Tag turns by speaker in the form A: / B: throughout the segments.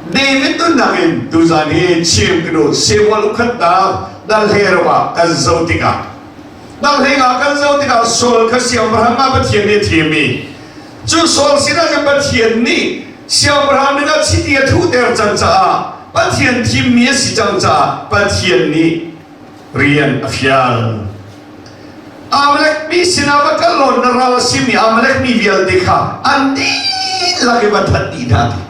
A: David nunnak in tuzan hi chim ka duh. Samuel ukhatnak dal hlei ah kan zoh tikah dal hlei ah kan zoh tikah Saul kha siangpahrang ah Pathian nih a thim i cu Saul sinah cun Pathian nih siangpahrang dingah chiti a thuhter cang caah Pathian thimmi a si cang caah Pathian nih rian a fial. Amalek mi sinah va kal law na ral a simi Amalek mi vialte kha an dihlak in va that dih hna ti.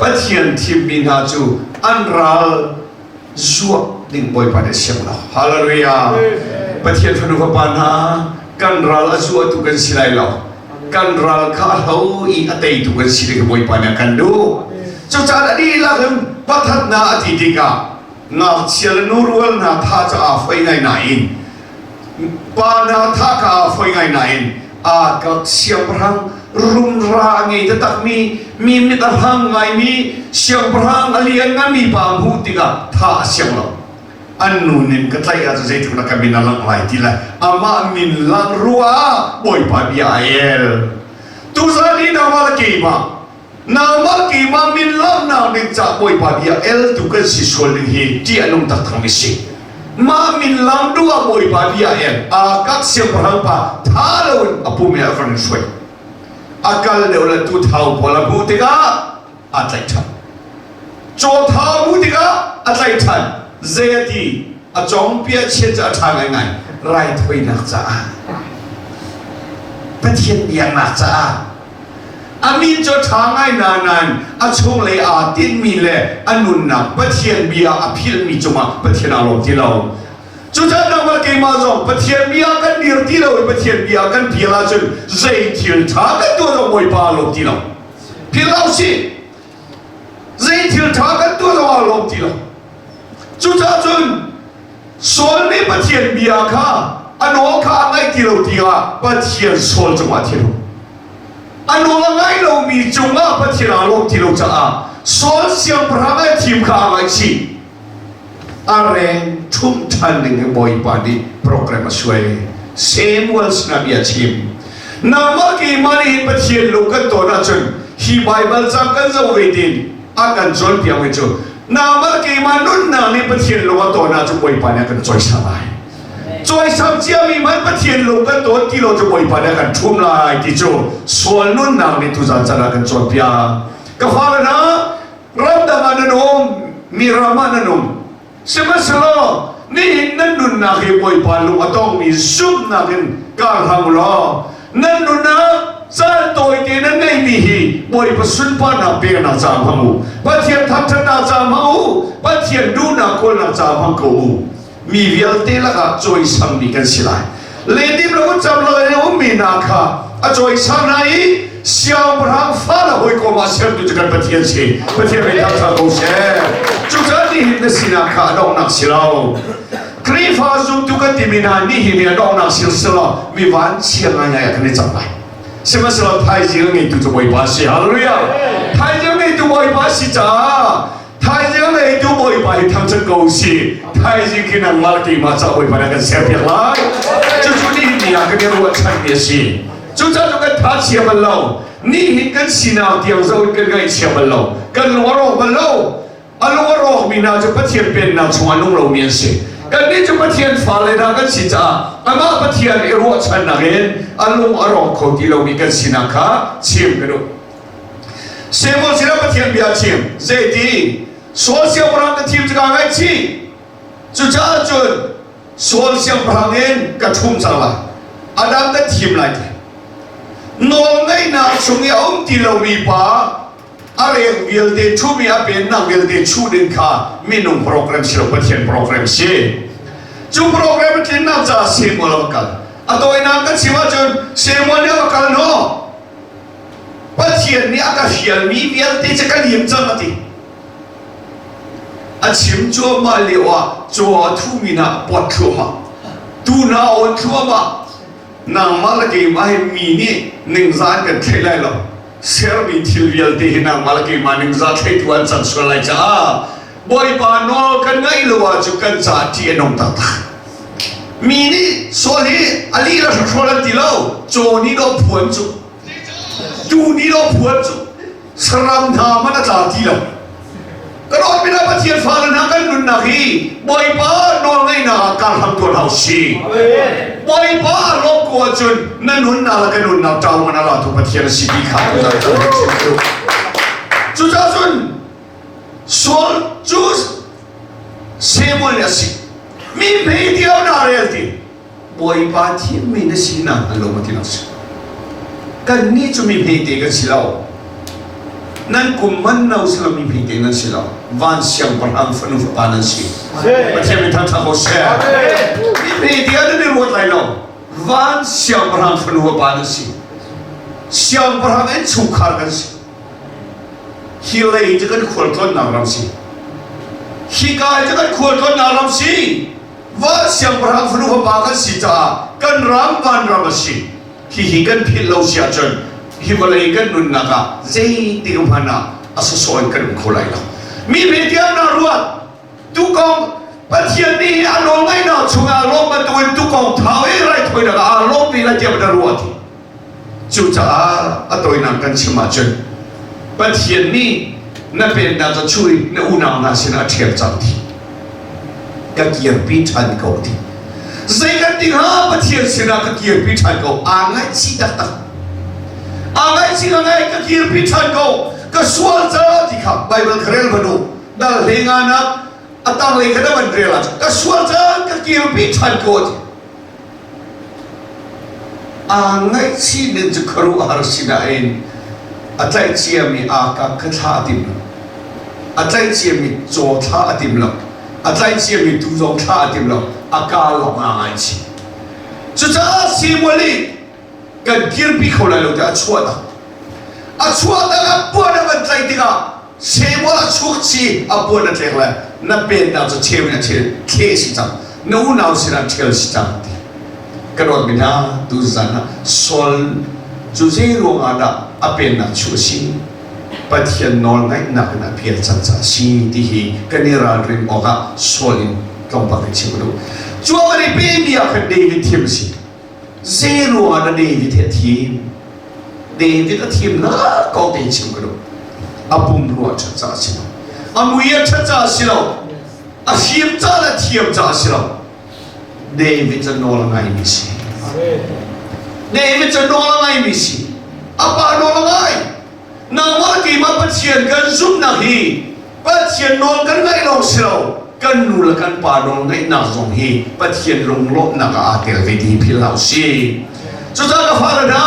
A: Pathian thimmi hna cu an ral zuah ding Bawipa nih a siang lo. Hallelujah. Pathian fanu fapa hna kan ral a zuahtu kan si lai lo. Kan ral kha a hlo i a teitu kan si ding Bawipa nih a kan duh. Cucaah a dihlak in va that hna a ti tikah ngakchia le nu rual hna tha cu aa foi ngai nain pa hna tha kha aa foi ngai nain aa ka siangpahrang rumra a ngei taktakmi mi mit a hlang ngaimi siangpahrang a lian nganmi pa hmuh tikah tha a siang lo. An nu nin ka tlaih ahcun zeitluk dah ka min a langh lai ti le amah min langh ruah Bawipa bia a el. Tuzan hi nangmah le keimah Nangmah keimah min langhnak ding ca Bawipa bia eltu kan si sual ding hi ṭih a nung taktakmi si. Mah min lang duh ah Bawipa bia el Akak siangpahrang pa tha loin a pum in a van hruai. A kal deuh le tu thau pawl a hmuh tikah aa tlaih ṭhan. Caw thau a hmuh tikah a tlaih ṭhan. Zei a ti? A cawngpia chiat cu a ṭha ngaingai. Raithawinak caah Pathian biaknak caah A min cu a ṭha ngai nain a chunglei aa tinhmi le a nunnak Pathian bia a philhmi cungah Pathian aa lawm ti lo. Cucaah nangmah keimah zong Pathian bia kan dir ti lo i Pathian bia kan pial ahcun zei thil ṭha kan tuah zong Bawipa aa lawm ti lo. Philh lo sih. Zei thil ṭha kan tuah zong aa lawm ti lo. Cucaah cun Saul nih Pathian bia kha a nawl kha a ngaih ti lo tiah Pathian Saul cungah thil a nawl a ngai lomi cungah Pathian aa lawm ti lo caah Saul siangpahrang a thim kha aa ngaihchih. A reng ṭhumh ṭhan ding hi Bawipa nih program a suai. Samuel sinah bia chim. Nangmah keimah nih hin Pathian lung kan tawn ahcun hi Baibal cang kan zoh ve tin a kan cawnpiakmi cu nangmah keimah nunnak nih Pathian lung a tawn ahcun Bawipa nih a kan cawisam lai. Cawisam ciami hmanh Pathian lung kan tawn ti lo cu Bawipa nih a kan ṭhum lai ti cu sual nunnak nih tuzan can ah kan cawnpiak. Ka fale hna, ramdang ah nan um, mi ram ah nan um. Sihmanhsehlaw nihin nan nunnak hi Bawipa lung a tongmi zumhnak in kar hram u law nan nunnak caan tawite nan ngeihmi hi Bawipa sunparnak peknak caah hmang u. Pathian thangṭhatnak caah hmang u. Pathian duhnak kawlnak caah hmang ko u. Mi vialte lakah cawisammi kan si lai. Ledim le cam lak in a ummi hna kha a cawisang hna i siangpahrang fale hawikom ah sertu cu kan Pathian si. Pathian mei thangṭhat ko seh. Cucaah nihin na sinak kha a donghnak si lo. Khrihfa zumtu kan timi hna nihin hi a donghnak si selaw mi vanchia ngaingai ah kan i cang lai. Sihmanhsehlaw thaizing a ngeitu cu Bawipa si. Hallelujah. Thaizing a ngeitu Bawipa si caah Thaizing a ngeitu Bawipa hi thangṭhat ko usih. Thaizing khi nangmah le keimah caah Bawipa nih a kan serpiak lai. Cucu nihin ni ah kan i ruahchanmi a si. Cucaah cu kan tha chia bal lo. Nihin kan sinak tiang zoh in kan ngaihchia bal lo. Kan lung a rawk bal lo. A lung a rawkmi hna cu Pathian pennak chungah nung lomi an si. Kannih cu Pathian fale hna kan si caah amah Pathian i ruahchannak in a lung a rawk kho ti lomi kan sinak kha chim ka duh. Samuel sinah Pathian bia a chim. Zeiti? Saul siangpahrang ka thim cu kaa ngaihchih. Cucaah cun Saul siangpahrang in ka ṭhum cang lai. A dang ka thim lai ti. Nawlngeihnak chung i a um ti lomi pa a reng vialte ṭhum i a pennak vialte chuh ding kha minung program si lo Pathian program si. Cu program a tlinnak caah Samuel a va kal. A tawinak kan chim ahcun Samuel nih a va kal hnaw. Pathian nih a ka fialmi vialte cu ka lim cang a ti. A chim cuahmah lio ah caw a thumi hna a pawt thluahmah. Tu hna a awn thluahmah. Nangmah le keimah hi mi nih ningzah an kan thlei lai lo. Sermi thil vialte hi nangmah le keimah ningzah thleitu an cang sual lai caah Bawipa nawl kan ngaih lo ahcun kan caah ṭih a nung taktak. Mi nih Saul hi a lih le hrawkhrawl an ti lo, caw nih dawh phuan cu, tuu nih dawh phuan cu, saram hna hmanh a tla ti lo. fale hna kan nunnak hi Bawipa nawlngeihnak ah kar hlam tuan hau si. Bawipa lawm ko ahcun na nunnak le ka nunnak ṭau man a latu Pathian a si ti kha chim cu. Cucaah cun Saul cu Samuel nih a si. Mi hme diau na rel ti. Bawipa thimmi na si na hngal lo maw ti si. Kannih cu mi hmete kan si lo. Nan kum man no si lo mi hmete nan si lo. Van siangpahrang fanu fapa nan si. Pathian min thangṭhat ko seh. Mi hmete ah nan i ruat lai lo. Van siangpahrang fanu fapa nan si. Siangpahrang in chungkhar kan si. Hi lei cu kan khualtlawnnak ram si. Hika cu kan khualtlawnnak ram si. Van siangpahrang fanu fapa kan si caah kan ram vanram a si. Hihi kan philh lo si ahcun hi vawlei kan nunnak ah zeitik hmanh ah a sawsawh in kan um kho lai lo. Mi hme tiang na ruat tukong Pathian nih a nawlngaihnak chungah lawm bantukin tukong thau i raithawinak ah aa lawm ve lai tiah na ruat. Cucaah a tawinak kan chim ahcun Pathian nih na pennak cu chuh i na unau hna sinah a ṭhial cang ti. Ka kirpi ṭhan ko ti. Zei kan ti hnga Pathian sinah ka kirpi ṭhan ko. Aa ngaihchih taktak. Aa ngaihchih ngai ka kirpi ṭhan ko. Ka sual ca ti kha Baibal ka rel hmanh u. Dal hlei nga nak a tanglei kha na van rel ahcun ka sual ca ka kirpi ṭhan ko ti. Aa ngaihchih ning cu khuaruahhar sinain a tlaih ciami aa kak kha thla a tim lo. A tlaih ciami caw thla a tim lo. A tlaih ciami tuu zong thla a tim lo. A kaa lawng aa ngaihchih. Cucaah Samuel nih kan kirpi kho lai lo tiah a chuah tak. A chuah tak ah puan a van tlaih tikah Samuel a chuak chi a puan a tlek le na pennak cu cheu in a cheu thle si cang na unau sinah ṭhial si cang ti ka dawt mi hna tu zan ah Saul cu zei ruangah dah a pennak chu a si Pathian nawl ngaihnak in a pial cang caah a si ti hi kan i ralrin awkah Saul in tlawmpal kan chim duh cu a van i pemi ah khan David thim a si Zei ruangah dah David hi a thim? David a thimnak kong tein chim ka duh. A pumrua a ṭhat caah a si lo. A mui a ṭhat caah a si lo. A fim caah le a thiam caah a si lo. David cu nawl a ngaimi si. David cu nawl a ngaimi si. A pa nawl a ngai. Nangmah keimah Pathian kan zumhnak hi Pathian nawl kan ngaih lawng si lo kan nu le kan pa nawl ngaihnak zong hi Pathian lunglawmhnak ah aa tel ve ti philh hlah usih. Cucaah ka fale hna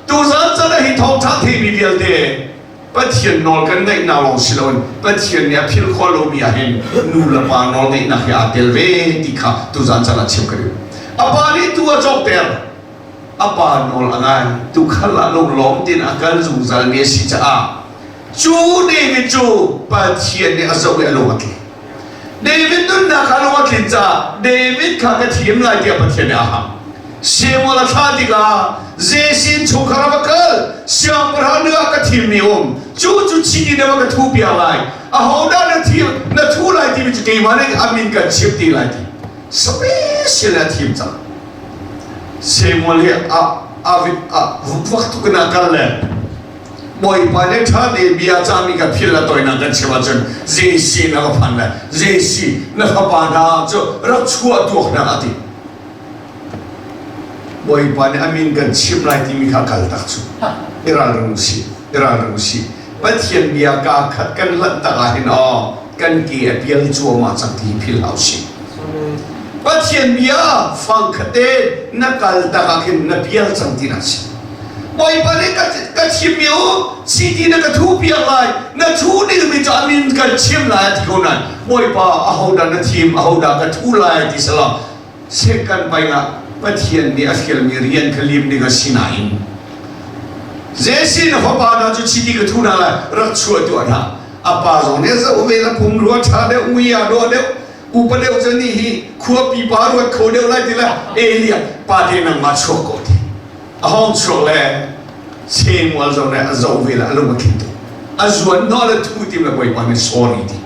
A: tuzan can ah hi thawngṭha theimi vialte Pathian nawl kan ngaihnak lawng si loin Pathian nih a philh khawh lomi ah hin nu le pa nawl ngaihnak hi aa tel ve ti kha tuzan can ah chim ka duh. A pa nih tu a cawkter a pa nawl a ngai tuukhal ah lunglawm tein a kal zungzalmi a si caah cu David cu Pathian nih a zoh i a lung a tling. David nunnak kha lung a tlin caah David kha ka thim lai tiah Pathian nih a hang. Samuel a thlah tikah Jesse chungkhar a va kal siangpahrang ding ah ka thimmi um cu cu chiti na va ka thu piak lai ahodah na thim na thu lai timi cu keimah nih a min kan chimh ti lai ti special a thim cang Samuel hi a a a vak tuk in a kal le Bawipa nih ṭha te bia cahmi ka phil a toinak kan chim ahcun Jesse na va phan le Jesse na fapa hna cu rak chuah tuak hna a ti Bawipa nih a min kan chim lai timi kha kal tak cu i ralring usih i ralring usih Pathian bia kaa khat kan lanh tak ah hin aw kan ke a pial cuahmah cang ti philh hlah usih Pathian bia fang khate na kal tak ah khin na pial cang ti na si Bawipa nih ka, ka chim u chiti na ka thu piak lai na thu dingmi cu a min kan chim lai a ti ko nain Bawipa ahodah na thim ahodah ka thu lai ti salam Second peng ah Pathian nih a fialmi rian kha lim ding a si nain Jesse na fapa hna cu chiti ka thu hna lai rak chuah tuah hna a pa zong nih zoh ve la pum rua ṭha deuh mui ah dawh deuh upa deuh cu nih hi khua pipa ruat kho deuh lai ti le Elia pa te nangmah chuak ko ti a hong chuak le Samuel zong nih a zoh ve le a lung a tling tuk a zuan hnawh le thu tim le Bawipa nih sorry ti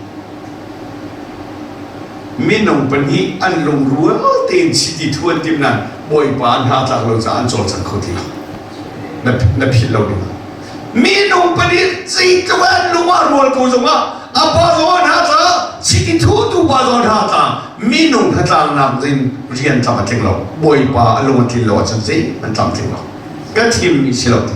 A: Minung pahnih an lungrual tein chiti thu an timh nain Bawipa an hna tlak lo caah an cawlcang kho ti lo. Na, na philh lo ding ah. Minung pahnih zeitluk an lung ah rual ko zongah a pa zong an hna tla chiti pa zong hna tlang minung hnatlangnak in rian tlam a tling lo. Bawipa a lung a tlin lo ahcun zei an tlam tling lo. Ka thimmi si lo ti.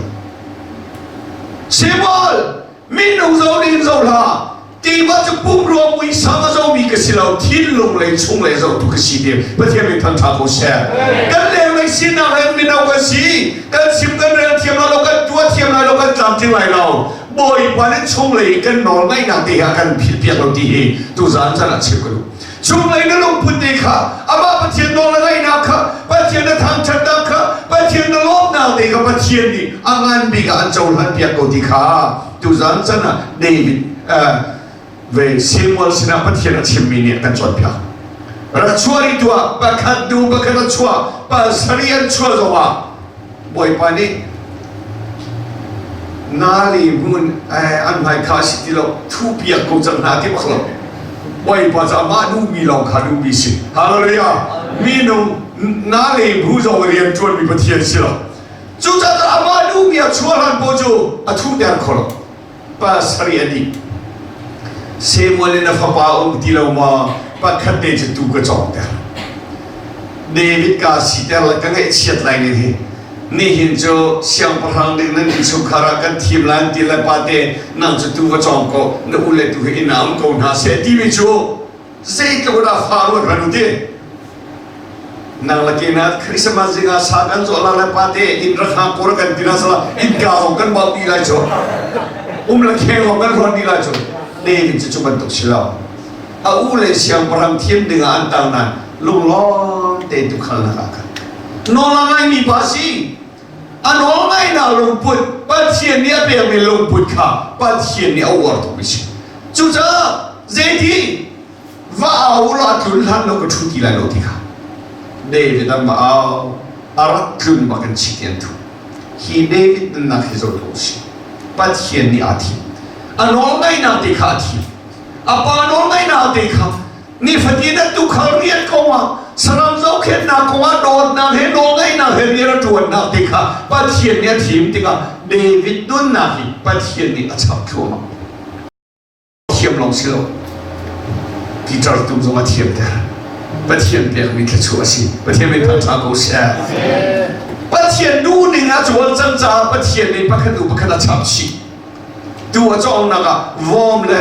A: Symbol minung zo nin zo hlah keimah cu pumrua muisam a zomi ka si lo thinlung lei chung lei zohtu ka si ti Pathian min thangṭha ko seh. Kan lenglei sinak he mino kan si kan chim kan rel thiam lai lo kan tuah thiam lai lo kan tlamtling lai lo Bawipa nih chunglei kan nawl ngaihnak te hi a kan philhpiak lo ti hi tuzaan caan ah chim ka duh. Chunglei na lungput te kha amah Pathian nawl na ngaihnak kha Pathian na thangṭhatnak kha Pathian na lawmnak te kha Pathian nih a ngan bik ah an cohlan piak ko ti kha tuzaan caan ah David ve Samuel sinah Pathian a chimmi nih a kan cawnpiak. Rak chuah rih tuah pakhat hnu pakhat a chuah pasarih an chuah zongah Bawipa nih nali hmun an hmai kha a si ti lo thu piak ko cang hna ti bak lo. Bawipa cu amah duhmi lawng kha duhmi si. Hallelujah. Minung nali bu zong rian ṭuanmi Pathian si lo. Cucaah amah duhmi a chuah hlan paoh cu a thuter kho lo. Pasarih a dih. Samuel in a fapa um ti lo maw pakhat te cu tu ka cawngter. David ka siter le ka ngaihchiat lai ning hi. Nihin cu siangpahrang ding nan innchungkhar ah kan thim lai ti le pate nang cu tu va cawng ko na u le tu hi inn ah um ko hna seh timi cu zeitluk dah fa ruat hmanh u ti. Nang le kena Christmas zing ah sa kan zawh la le pate inn rak hang ko kan ti na sala innka zong kan bauh dih lai cu. Um le kheng zong kan hluan dih lai cu. David cu cu bantuk si lo. A u le siangpahrang thim ding ah an tang nain lunglawm tein tukhalnak ah khan nawl a ngaimi pa si. A nawl ngaihnak lungput Pathian nih a pekmi lungput kha Pathian nih a uar tukmi si. Cucaah zeiti va au law a tlun hlan lo ka ṭhu ti lai lo ti kha David an va au a rak tlun bak in chiti an thuh hi David nunnak hi zoh tuah usih Pathian nih aa thim a nawlngaihnak te kha a thim a pa nawlngaihnak te kha nifatin a tukhal rian kongah saram zohkhenhnak kongah dawtnak he nawlngaihnak he rian a ṭuannak te kha Pathian nih a thim tikah David nunnak hi Pathian nih a chap thluahmah Thiam lawng si lo. Peter tum zong a thiamter. Pathian pekmi thluachuah a si. Pathian min thangṭha ko seh. Pathian duhning a cawl cang caah Pathian nih pakhat hnu pakhat a chap chih. Tu a cawngnak ah vom le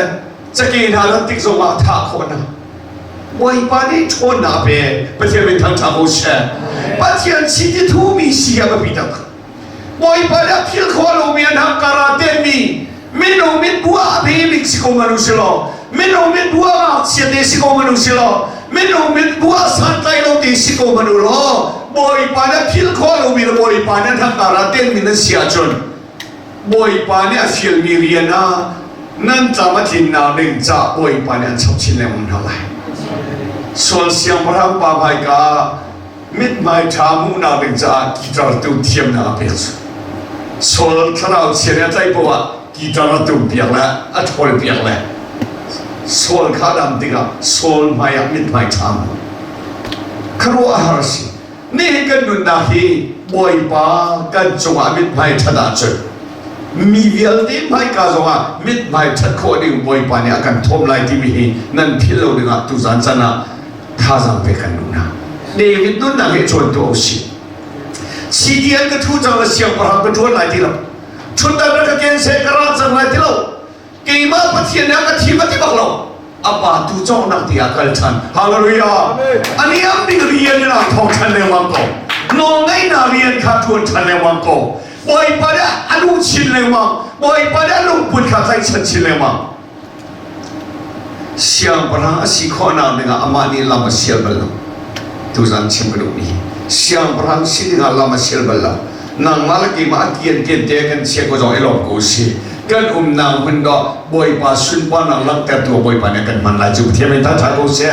A: cake hna rat tik zongah a thah khawh hna. Bawipa nih ṭhawnnak a pek. Pathian min thangṭha ko seh. Pathian chiti thumi si a biapi tak. Bawipa nih a philh khawh lomi an hangkar ah tenmi minung mit bu ah a bik si ko hmanh u si law minung mit bu ah ngakchia te si ko hmanh u si law minung mit bu ah santlai lo te si ko hmanh u law Bawipa nih a philh khawh lomi le Bawipa nih an hangkar ah tenmi nan si ahcun Bawipa nih a fialmi rian ah nan tlam a tlinnak ding ca Bawipa nih an chap chin lengmang hna lai. Sual siangpahrang pa hmaika mithmai ṭha hmuhnak ding caah guitar tum thiamnak a pek cu. Saul thlarau chia nih a tlaih paoh ah guitar a tum piak le a ṭhawl piak le Saul kha a dam tikah Saul hmai ah mithmai ṭha hmu. Khuaruahhar a si. Nihin kan nunnak hi Bawipa kan cungah mithmai ṭhat ahcun mi vialte hmaika zongah mithmai ṭhat khawh ding Bawipa nih a kan thawm lai timi hi nan philh lo dingah tuzan can ah thazaang pek kan duh hna. David nunnak hi cawn tuah usih. CDN ka thu cang le siangpahrang ka ṭuan lai ti lo. Ṭhutdan rak ka ken seh ka ra cang lai ti lo. Keimah Pathian nih a ka thim a ti bak lo. A pa tu cawknak ti ah kal ṭhan. Hallelujah. A niam bik rian in aa thawk ṭhan lengmang ko. Nawlngeihnak rian kha ṭuan ṭhan lengmang ko. Bawipa nih a duh chin lengmang. Bawipa nih a lungput kha tlaihchan chin lengmang. Siangpahrang a si khawhnak dingah amah nih lam a sial bal lo. Tuzan chim ka duhmi hi siangpahrang si dingah lam a sial bal lo. Nangmah le keimah a kian kian te kan chia ko zong i lawm ko si. Kan umnak hmun dawh Bawipa sunparnak langhtertu Bawipa nih kan hman lai cu Pathian min thangṭhat ko seh.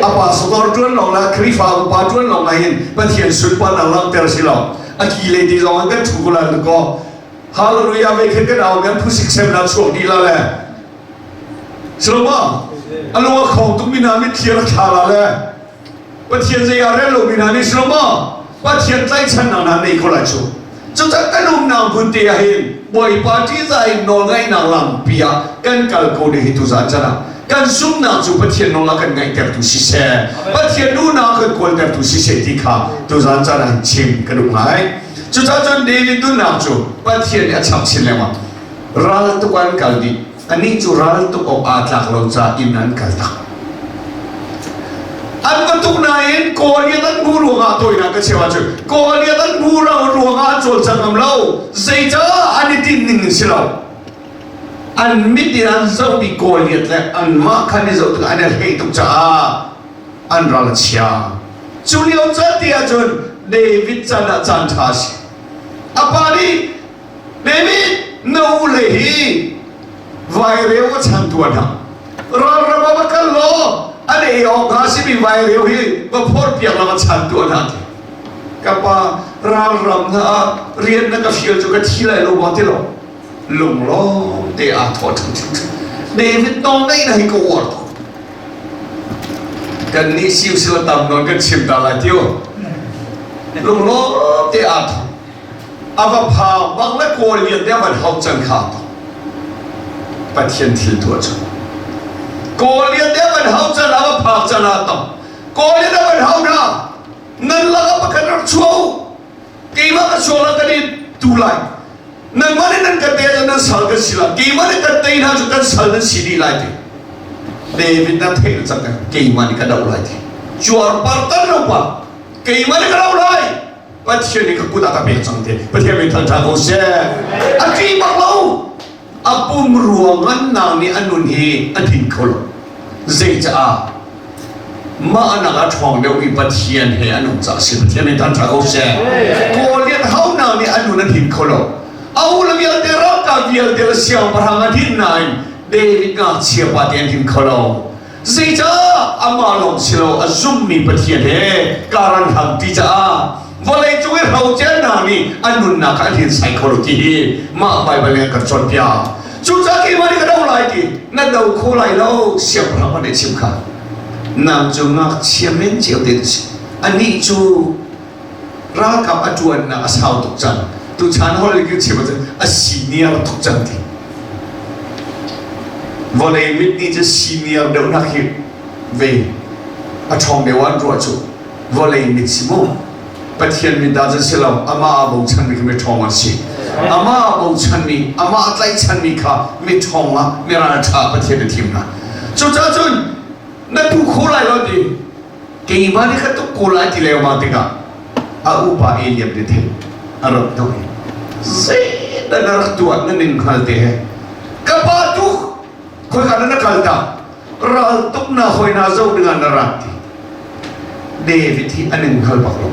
A: A pastor ṭuan lawng le Khrihfa upa ṭuan lawng ah hin Pathian sunparnak langhter si lo. A ki le ti zong in kan ṭhu ko lai kaw Hallelujah ve khin kan au men phusik sem na chuak dih la le Silo a lung a khong tuk mi hna mitthli a thla la le Pathian zei ah rel lo mi hna nih silo ma Pathian tlaihchannak hna nei ko lai cu cucang kan umnak hmun te ah hin Bawipa ṭihzah in nawlngaihnak lampi ah kan kal ko ding hi tuzan can ah. Kan zumhnak cu Pathian nawl a kan ngaihtertu siseh, Pathian duhnak kan kawltertu siseh ti kha tuzan caan ah chim ka duh ngai. Cucaah cun David nunnak cu Pathian nih a chap chin lengmang. Ral tuk an kal dih. Anih cu ral tuk awk aa tlak lo ca inn an kal tak. An va tuk nain Goliath an hmuh ruangah tawinak ka cheu ahcun Goliath an hmuh ruangah an cawlcang ngam lo. Zeicah an i tinh ning in si lo. An mit in an zohmi Goliath le anmah khan i zoh tikah an i hlei tuk caah an ral a chia. Cu lio caan te ahcun David chan ah caan ṭha a si. A pa nih David na u le hi vaireu a chantu an hang. Ralram ah va kal law an ei awk hnga simi vaireu hi va phorpiak law a chantu an hang ti. Ka pa ralram na ah rian na ka fial cu ka thi lai lo ma ti lo. Lunglawm te aa thawh ṭhang. David nawl ngaih na hi ka uar tuk. Kan nih siu sila tam nawn kan chim ta lai tiu. Lunglawm te aa thawh. A va phang bak le kawl lian te a van hauh cang kha Pathian thil tuah cu. Kawl lian te a van hauh can a va phak can ah tam. Kawl lian a van hauh hna. Nan lakah pakhat rak chuah u. Keimah ka chuak la kan i tu lai. Nangmah nih nan ka te cu nan sal kan si lai. Keimah nih kan tei hna cu kan sal nan si dih lai ti. David na theih cang keimah nih ka doh lai ti. Cuarpar tan lo pa. Keimah nih ka doh lai. Pathian nih ka kut ah ka pek cang te. Pathian min thangṭha ko seh. A ṭih bak lo. A pum ruang ngannak nih a nun hi a din kho lo. Zeicaah? Mah nak a ṭhawng deuhmi Pathian he an um caah si. Pathian min thangṭha ko seh. Goliath haunak nih a nun a din kho lo. A u le vialte ralkap vialte le siangpahrang a din nain David ngakchia pa te an din kho lo. Zeicah amah lawng si lo a zummi Pathian he kar an hlang ti caah vawlei cung i hrocer hna nih an nunnak kha an hinsai kho lo ti hi mah Baibal nih a kan cawnpiak. Cucaah keimah nih ka do lai ti na do kho lai lo siangpahrang nih chim kha. Nang cu ngakchia men cio te na si. Anih cu ralkap a ṭuannak a sau tuk cang. Tuchan holh in kan chim ahcun a senior tuk cang ti. Vawlei mit nih cun senior deuhnak hi vei a ṭhawng deuh an ruah cu vawlei mit si mu. Pathian mit dah cun si lo amah aa bochanmi kha miṭhawng an si. Amah aa bochanmi, amah a tlaihchanmi kha miṭhawng ah miralṭha Pathian a thim hna. Cucaah cun na tu kho lai lo ti keimah nih ka tuk ko lai ti lengmang tikah a upa Eliab nih thei a rak hnawh i zeidah na rak tuah na ning hngal te he ka pa tu khoika na na kal ta ral tuk na hoi na zoh dingah na rak ti David hi a ning hngal bak lo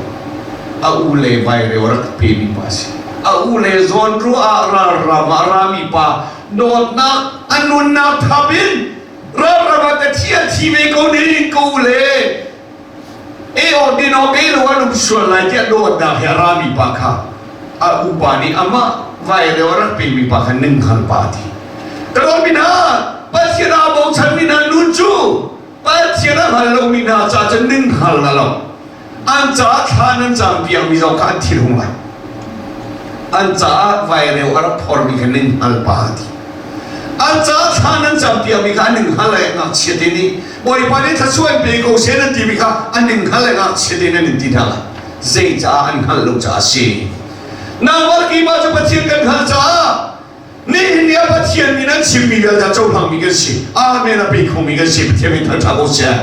A: a u le vaireu rak pe mi pa si a u le zawn ruah ah ral ram ah rami pa dawtnak a nunnak thap in Ralram ah ka thi a thi ve ko ning ko le e aw din aw ke lo an um sual lai tiah dawtnak he a rami pa kha a upa nih amah vai leo a rak pemi pa kha ninghngal pa a ti. Ka dawtmi hna, Pathian aa bochanmi hna nun cu Pathian a hngal lomi hna ca cun ninghngal na lo. An caah thla nan campiakmi zong kha an thinhung lai. An caah vaireu a rak phormi kha ninghngal pa a ti. An caah thla nan campiakmi kha an ninghngal le ngakchia te nih Bawipa nih thluachuah in pe ko seh nan timi kha an ninghngal le ngakchia te nan in ti hna lai. Zeicaah an hngalh lo caah a si. Nangmah keimah cu Pathian kan hngalh caah Nihin ni ah Pathian min an chimmi vialte a cohlangmi kan si. Amen a pe khomi kan si. Pathian min thangṭhat ko seh.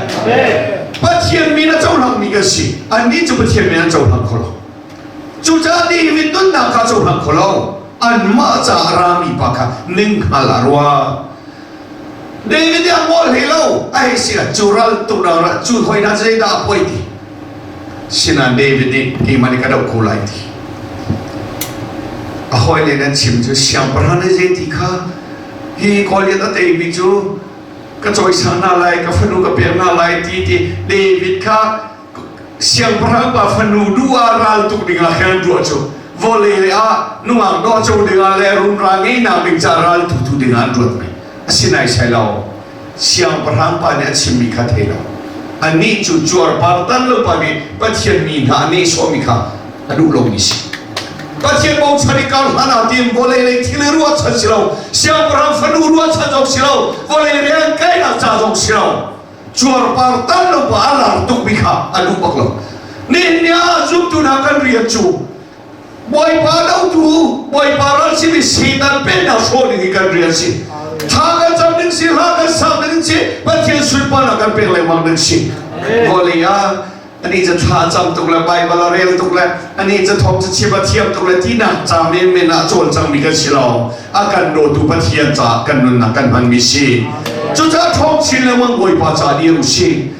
A: Pathian min a cohlangmi kan si. Annih cu Pathian min an cohlang kho lo. Cucaah David nunnak kha cohlang kho lo. Anmah caah a rami pa kha ninghngal a ruah. David nih a ngol hlei lo. A hei si cu ral tuk cu hoi hna zeidah a poi ti. Sinain David nih keimah nih ka doh ko lai ti. A hawile nan chim cu siangpahrang nih zei ti kha hi Goliath a teimi cu ka cawisang hna lai ka fanu ka pek hna lai ti ti David kha siangpahrang pa fanu duh ah ral tuk dingah khan an ruah cu vawlei ah nungak dawh co dingah le rumra ngeinak ding ca ral tutu dingah an ruat mai asinain sai lo Siangpahrang pa nih a chimmi kha thei lo. Anih cu cuarpar tan lo pa nih Pathian mi hna a nehsawhmi kha a duh lomi si. Pathian bochan i kar hlan ah tiin vawlei lei thil i ruahchan si lo, siangpahrang fanu ruahchan zong si lo, vawlei rian kainak ca zong. si lo. Cuarpar tan lo pa a lar tukmi kha a duh bak lo. Nihin ni ah zumtu hna kan rian cu Bawipa dotu, Bawipa ral simi Satan pennak hrawh ding hi kan rian si. Thla kan cam ding si, hla kan sak ding si, Pathian sunparnak kan pek lengmang ding si. Vawlei ah ani cu thla cam tuk le Bible a rel tuk le ani cu thawng cu chim a thiam tuk le tinak ca menmen ah cawlcang mi kan si lo. A kan dawtu Pathian caah kan nunnak kan hmanmi si. Cucaah thawng chin lengmang Bawipa ca dir u sih.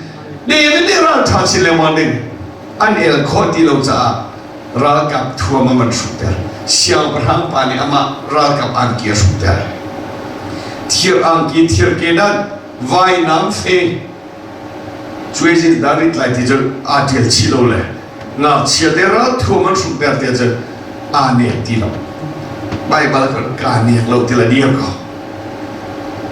A: David nih ralṭha chin lengmang ding an el khawh ti lo caah ralkap thuam a man hrukter. Siangpahrang pa nih amah ralkap angki a hrukter. Thir angki, thir kedan, vainam fe, cuezin dah rit lai ti cu aa ṭial chih lo le ngakchia te ral thuam an hrukter te cu aa nek ti lo. Baibal kan kaa nek lo ti la dir ko.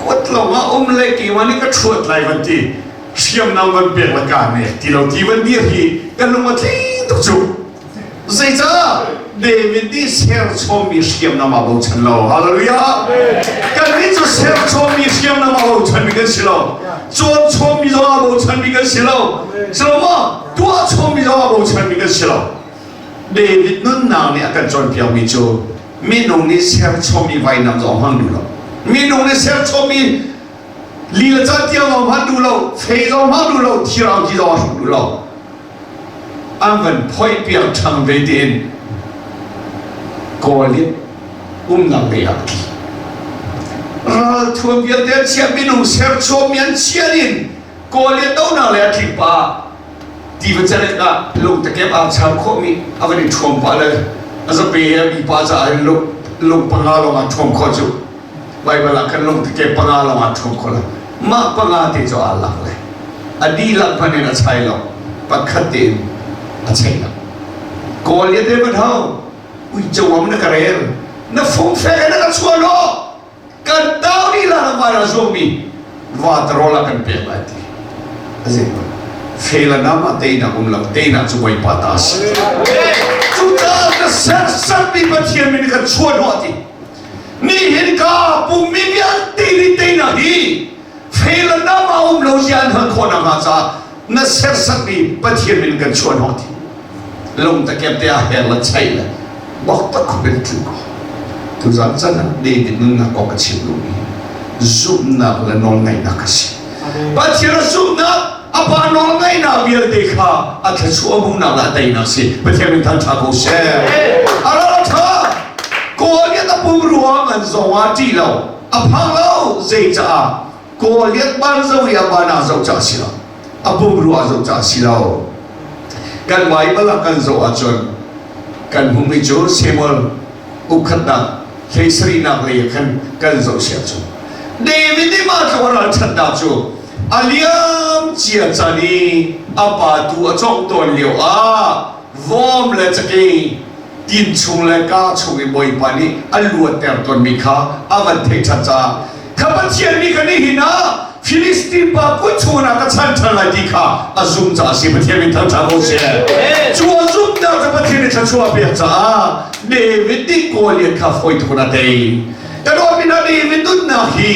A: Kut lawng ah um le keimah nih ka ṭhuat lai van ti hriamnam van pek le kaa nek ti lo ti van dir hi kan lung a tling tuk cu. Zeicah David nih serchawmmi hriamnam aa bochan lo. Hallelujah! Kannih cu serchawmmi hriamnam aa bochanmi kan si lo. Cawnchawmmi zong aa bochanmi kan si lo. Si lo maw? Tuahchawmmi zong aa bochanmi kan si lo. David nunnak nih a kan cawnpiakmi cu minung nih serchawmmi vainam zong hmang duh lo. Minung nih serchawmmi lila cantiang zong hmang duh lo, fei zong hmang duh lo, thirang ki zong a hruk duh lo. An van phoih piak ṭhang ve tiin Goliath umnak lei ah a tli. Ralthuam vialte an chiah minung serchuahmi an chiah in Goliath donak lei a tlik pah tiva celek ah lungtakep aa char khawhmi a van i ṭhuam pah le a zape he a mi pa caah hin lung, lung panga lawng aa ṭhuam khawh cu. Baibal ah khan lungtakep panga lawng aa ṭhuam khawh lai. Mah panga te cu aa lak le a dihlak hmanh in a chai lo pakhat tein a chei lo. Goliath he van hau uico am na ka rel na fungfek na ka chuah lo kan tau ni la na van a zuangmi vatarol ah kan pek lai ti a zei fela nam ah teinak um lo teinak cu Bawipa ta a si cucaah ka serhsatmi Pathian min kan chuah hnawh ti nihin ka pummi vialte nih teinak hi fel a nam a um lo zia an hngalh khawh nakhnga caah na serhsatmi Pathian min kan chuah hnawh ti lung takep te ah her le chaih le bok tak khup in tlu ko tuzan can ah David nunnak kong ka chim duhmi zumhnak le nawlngaihnak a si Pathian a zumhnak a pa nawlngaihnak vialte kha a thluachuah hmuhnak le a teinak si Pathian min thangṭha ko seh a ral ṭha Goliath a pum ruang an zong ah ṭih lo a phang lo zeicaah Goliath ban zo i a ban ah zoh cah si lo a pum ruah zoh cah si lo kan Bible ah kan zoh ahcun kan hmuhmi cu Samuel ukkhatnak hleisarihnak lei ah khan kan zoh si ahcun David nih mah tluk a ralṭhatnak cu a liam cia can i a pa tu a cawngh tawn lio ah vom le cakei tin chung le kaa chung i Bawipa nih a luatter tawnmi kha a van theih ṭhan caah kha Pathian nih kan nihin ah Filistin pa kut chungah ka chan ṭhan lai ti kha a zum caah si Pathian min thangṭhat ko seh. Cu a zumhnak cu Pathian nih thluachuah a pek caah David nih Goliath kha fawi tuk in a tei. Ka dawtmi hna David nunnak hi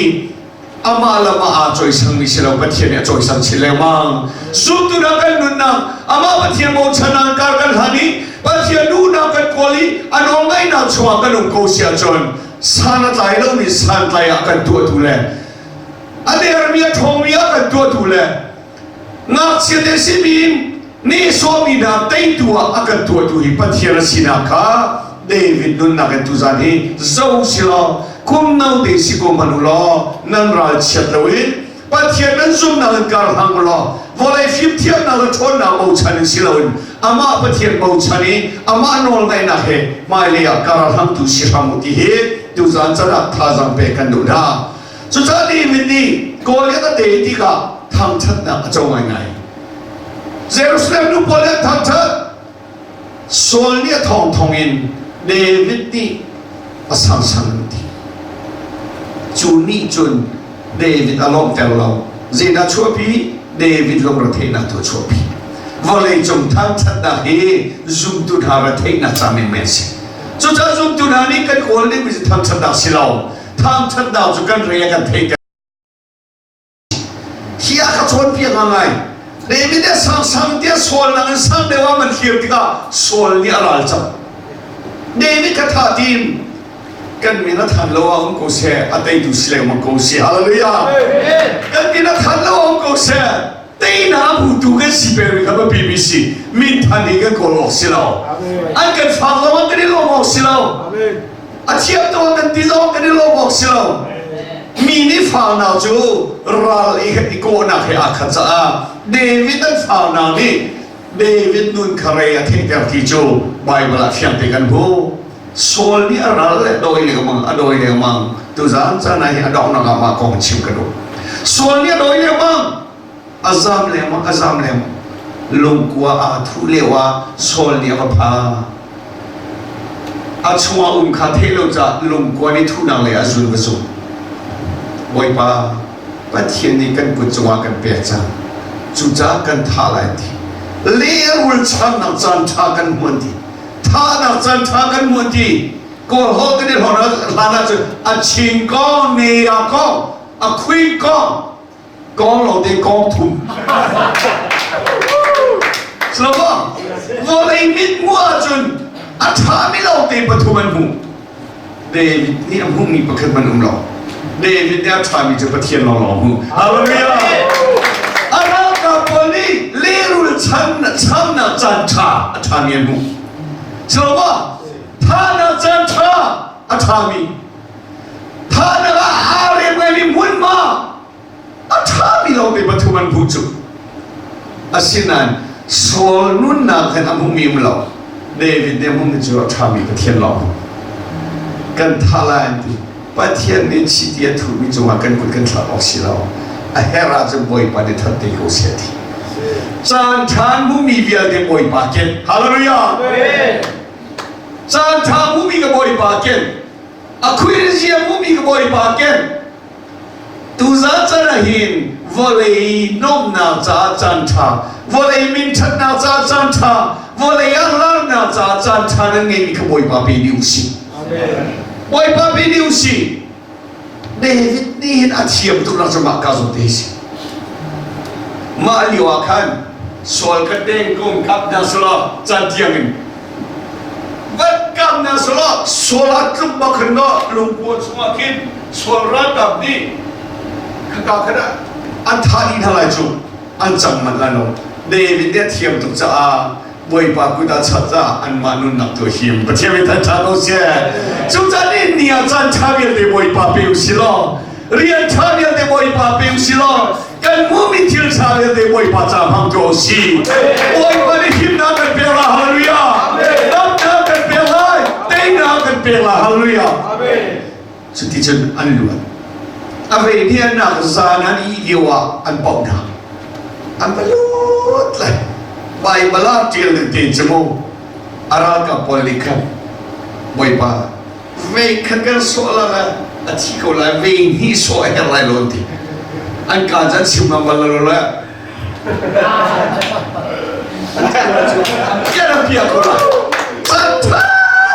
A: amah le amah aa cawisangmi si lo Pathian nih a cawisang chin lengmang zumtu hna kan nunnak amah Pathian bochan kar kan hlan i Pathian duhnak kan kawl i a nawlngaihnak chungah kan um ko si ahcun san a tlai lomi santlai ah kan tuahtu le a dermi a ṭhawngmi ah kan tuahtu le ngakchia te simi nehsawhmi hna teitu ah a kan tuahtu hi Pathian a sinak kha David nunnak in tuzan hi zo si law kum no te si ko hmanh u law nan ral chiat loin Pathian nan zumhnak in kar hlang u law vawlei fimthiamnak le ṭhawnnak bochan in si loin amah Pathian bochan i amah nawlngaihnak he hmailei ah kar hlangtu si hram u ti hi tuzan can ah thazaang pek kan duh hna. Cucaah David nih Goliath a tei tikah thangṭhatnak a co ngaingai. Jerusalem nu pawl nih an thangṭhat. Saul nih a thawngthawng in David nih a sangsang an ti. Cu nih cun David a lawmhter lo. Zeidah chuahpi? David lungretheihnak tu a chuahpi. Vawleicung thangṭhatnak hi zumtu hna retheihnak ca menmen si. Cucaah zumtu hna nih kan kawl dingmi cu thangṭhatnak si lo. Thangṭhatnak cu kan re a kan theihter. Hi a ka cawnpiak ngai. David nih sangsang tiah Saul nang in sang deuh ah man thlir tikah Saul nih a ral cang. David kha thah tim kan min a than lo ah um ko seh a teitu si lengmang ko si hallelujah kan min a than lo um ko seh teinak hmutu kan si peng kha biapi mi si min than hi kan kawl awk si lo an kan fak zong kan i lawm awk si lo a thiam to kan ti zong kan i lawm awk si lo mi nih faunak cu ral i i kawhnak he aa khat caah David an faunak nih David nun kha rei a theihter ti cu Baibal ah fiang te kan hmu. Saul nih a ral le dawi lengmang a dawi lengmang tuzaan caan ah hi a donghnak ah mah kong chim ka duh. Saul nih a dawi lengmang a zam lengmang a zam lengmang lungkua aa thuh lio ah Saul nih a va pha. A chungah um kha theih lo caah lungkua nih thuhnak lei ah zun va zung. Bawipa Pathian nih kan kut cungah kan pek cang. Cucaah kan thah lai ti. Lehrul channak caan ṭha kan hmuan ti. Thahnak caan ṭha kan hmuan ti. Kawl holh kan i hlan ahcun a ching kong, ne a kong, a khuing kong, kong lo te kong thum. Slovo, vawlei mit hmuh ahcun a ṭhami lo te pathum an hmuh. David nih a hmuhmi pakhat hmanh um lo. David nih a ṭhami cu Pathian lawnglawng hmuh. Hallelujah! A ralkap pawl nih lehrul chan chamnak caan ṭha a ṭhami an hmuh. Slovo, thahnak caan ṭha a ṭhami. Thahnak ah aa rem ngaimi hmunhma a ṭhami lawngte pathum an hmuh cu asinain Saul nunnak khan a hmuhmi um lo David nih a hmuhmi cu a ṭhami Pathian lawng kan thah lai an ti Pathian nih chiti a thuhmi cungah kan kut kan thlak awk si lo a herh ahcun Bawipa nih that te ko seh ti caan ṭha hmuhmi vialte Bawipa ken hallelujah caan ṭha hmuhmi ka Bawipa ken a khuirizia hmuhmi ka Bawipa ken Tuzaan caan ah hin vawlei nuamhnak caah caan ṭha, vawlei minṭhatnak caah caan ṭha, vawlei ah larnak caah caan ṭha nan ngeimi kha Bawipa pe dih u sih. Bawipa pe dih u sih. David nih hin a thiam tuk nak cu mah ka zawn te hi si. Mah lio ah khan sual ka deng kong kap hna selaw caan tiang in Vat kam na sala sual a tluk bak khan na lungkua chungah khin sual ralkap nih khaka khan an thah dih hna lai cu an cang manh lai lo David nih a thiam tuk caah Bawipa kut ah chat caah anmah nunnak tu him Pathian min than ṭha ko seh cucaah ni ni ah caan ṭha vialte Bawipa pe u si law rian ṭha vialte Bawipa pe u si law kan hmuhmi thil ṭha vialte Bawipa ca hmang tuah u sih. Bawipa nih himnak kan pek lai hallelujah. Damnak kan pek lai, teinak kan pek lai hallelujah. Cuticun an luat. A ve niannak zan an ih lio ah an pauh hna. An va lut lai. Baibal ah ṭial ding tein cu mu. A ralkap pawl nih khan Bawipa vei khat kan sawh la le a thi ko lai vei hnih sawh a herh lai lo an ti an kaan cu an chim ngam bal lo le an an piah ko lai caan ṭha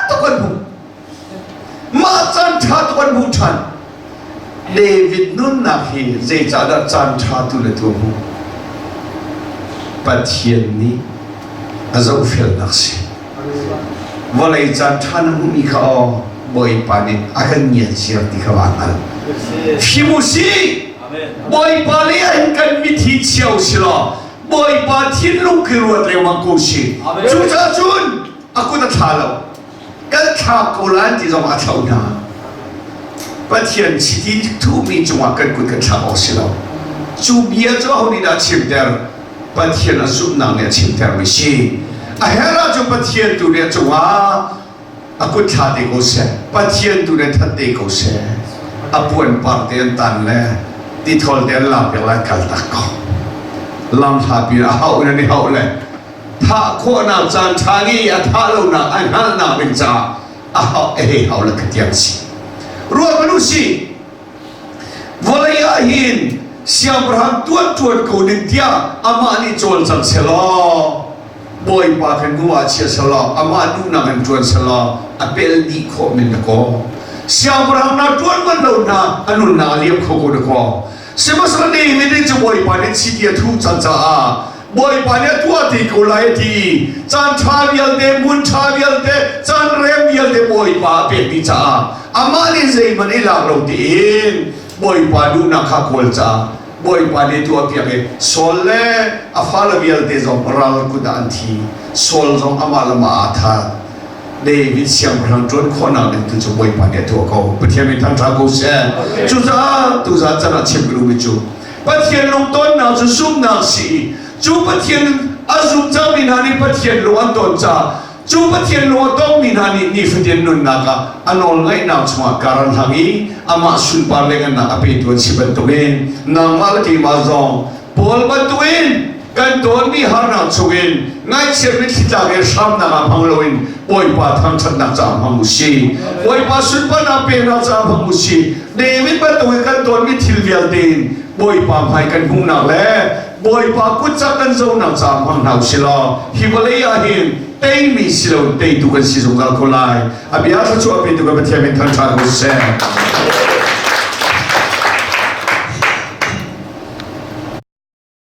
A: tuk an hmu mah caan ṭha tuk an hmu ṭhan David nunnak hi zeicahdah caan ṭha tu le tu hmu Pathian nih a zohfelnak si Vawlei caan ṭha na hmuhmi kha aw Bawipa nih a kan ngiatziar ti kha vaa hngal. Fim u sih! Bawipa nih an kan mithi chia u si law Bawipa thinlung khi ruat lengmang ko sih. Cucaah cun a kut a thla lo. Kan thlak ko lai ti zong a thlo hna. Pathian chiti thuhmi cungah kan kut kan thlak awk si lo. Cu bia cu aho nih dah chimter? Pathian a zumhnak nih a chimtermi si. A herh ahcun Pathian tu nih a cungah a kut thla te ko seh. Pathian tu nih that te ko seh. A puan par te an tan le tithawl te an lak piak lai kal tak ko. Lam hla pi a hauh in an i hauh le thah khawhnak caan ṭha ngei a thah lonak a hngalhnak ding caah a hauh a hei hau le khatiang si. Ruat hmanh u sih. Vawlei ah hin siangpahrang tuanṭuan ko ding tiah amah nih cawlcang selaw Bawipa kha hnu ah chia selaw amah duhnak in ṭuan selaw a pel dih khawh men dakaw siangpahrang na ṭuan manh lo hna a nunnak a liam kho ko dakaw sihmanhsehlaw David nih cu Bawipa nih chiti a thuh cang caah Bawipa nih a tuah ti ko lai a ti i caan ṭha vialte, hmun ṭha vialte, caan rem vialte Bawipa a pek dih caah amah nih zeihmanh i lak lo tiin Bawipa duhnak kha kawl caah Bawipa nih tuahpiak i Saul le a fale vialte zong ral kut ah an thi. Saul zong amah le amah aa that. David siangpahrang ṭuan khawhnak ding tu cu Bawipa nih a tuah ko. Pathian min thangṭha ko seh. Cucaah tuzaan can ah chim ka duhmi cu Pathian lungtonnak cu zumhnak si cu Pathian a zum cangmi hna nih Pathian lung an ton caah cu Pathian lung a tongmi hna nih nifatin nunnak ah a nawlngaihnak chungah kar an hlang i amah sunpar le ngannak a petu an si bantukin nangmah le keimah zong Paul bantukin kan tawnmi harnak chungin ngaihchiat mitthli tlak in hramnak ah hmang loin Bawipa thangṭhatnak caah hmang u si. Bawipa sunparnak peknak caah hmang u si. David bantukin kan tawnmi thil vialte in Bawipa hmai kan hmuhnak le Bawipa kutcak kan zohnak caah hmang hna u si law hi vawlei ah hin teimi si lo teitu kan si zungzal ko lai. A bia thluachuah petu kan Pathian min thangṭhat ko seh.